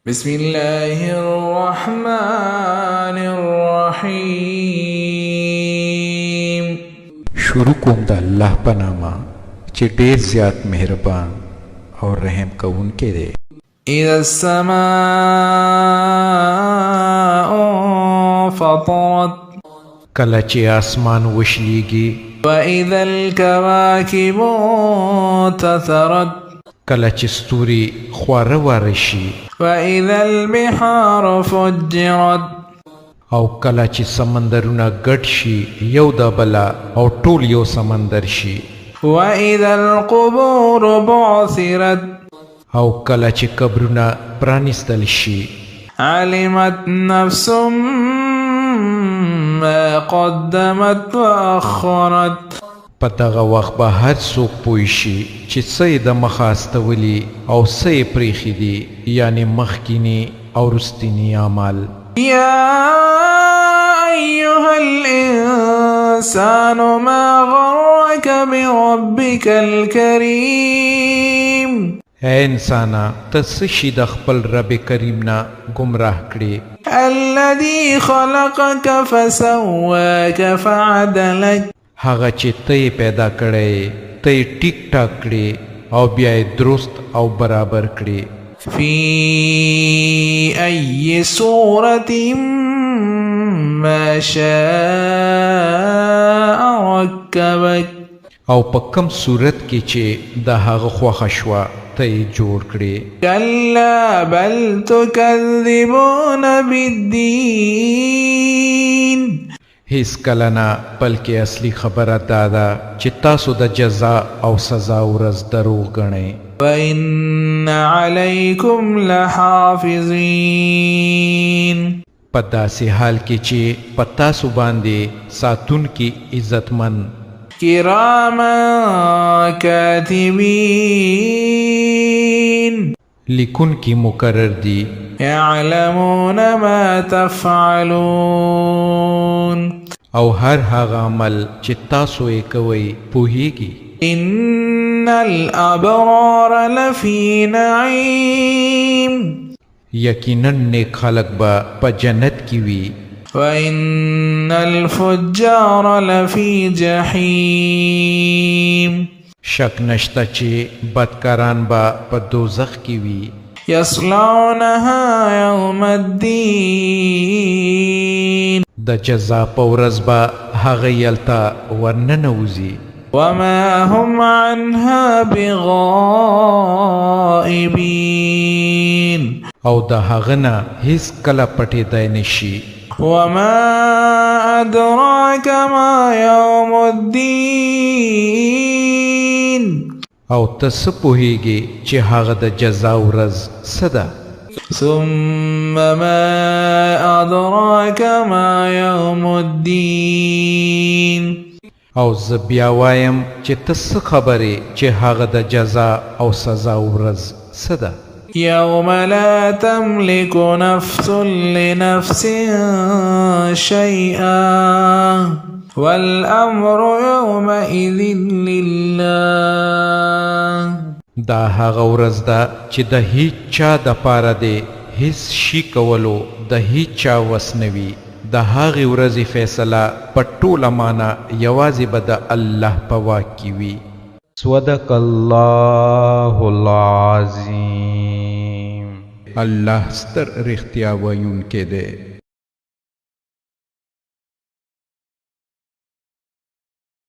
بسم الله الرحمن الرحیم. شروع کوم د الله په نامه چې ډیر زیات مهربان او رحم کوونکی دی. اذا السماء انفطرت. کله چې اسمان وشلیږي. واذا الكواكب انتثرت. کله چې ستوري خواره واره شي. واذا البحار فجرت. او کله چې سمندرونه ګډ شي یو د بله او ټول یو سمندر شي. واذا القبور بعثرت. او کله چې قبرونه پرانیستل شي. علمت نفس ما قدمت وأخرت. په دغه وخت به هر څوک پوه شي چې څه یې د مخه استولي او څه یې پرېښي دي، یعنې مخکیني او وروستني اعمال. يا أيها الإنسان ما غرك بربك الكريم. ای انسانه، ته څه شي د خپل رب کریم نه ګمراه کړې؟ الذي خلقك فسواك فعدلك. هغه چې ته یې پیدا کړی، ته یې ټیک ټاک کړې او بیا یې درست او برابر کړې. في أي صورة ما شاء ركبك. او په کم صورت کې چې د هغه خوښه شوه ته یې جوړ کړې. كلا بل تكذبون بالدين. هیڅ کله نه، بلکې اصلي خبره دا ده چې تاسو د جزا او سزا ورځ دروغ ګڼئ. وإن عليكم لحافظين. په داسې حال کې چې په تاسو باندې ساتونکي عزتمن، كراما كاتبين، لیکونکي مقرر دي، يعلمون ما تفعلون. او هر هغه عمل چې تاسو یې کوئ پوهیږي. إن الأبرار لفي نعيم. یقینا نیک خلک به په جنت کې وي. وإن الفجار لفي جحيم. شک نشته چې بدکاران به په دوزخ کې وي. يصلونها يوم الدين. د جزا په ورځ به هغه هلته ورننوځي. وما هم عنها بغائبين. او د هغه نه هیڅ کله پټېدای نشي. وما أدراك ما يوم الدين. او ته څه پوهیږې چې هغه د جزا ورځ څه ده؟ ثم ما أدراك ما يوم الدين. او زه بیا وایم چې ته څه خبرې چې هغه د جزا او سزا ورځ څه ده؟ يوم لا تملك نفس لنفس شيئا والأمر يومئذ لله. دا هغه ورځ ده چې د هیڅ چا دپاره دې هیڅ شي کولو د هیڅ چا وس نه وي. د هغې ورځې فیصله په ټوله معنا یوازې به د الله په واک کې وي. صدق الله العظیم. الله ستر رښتیا ویونکی دی.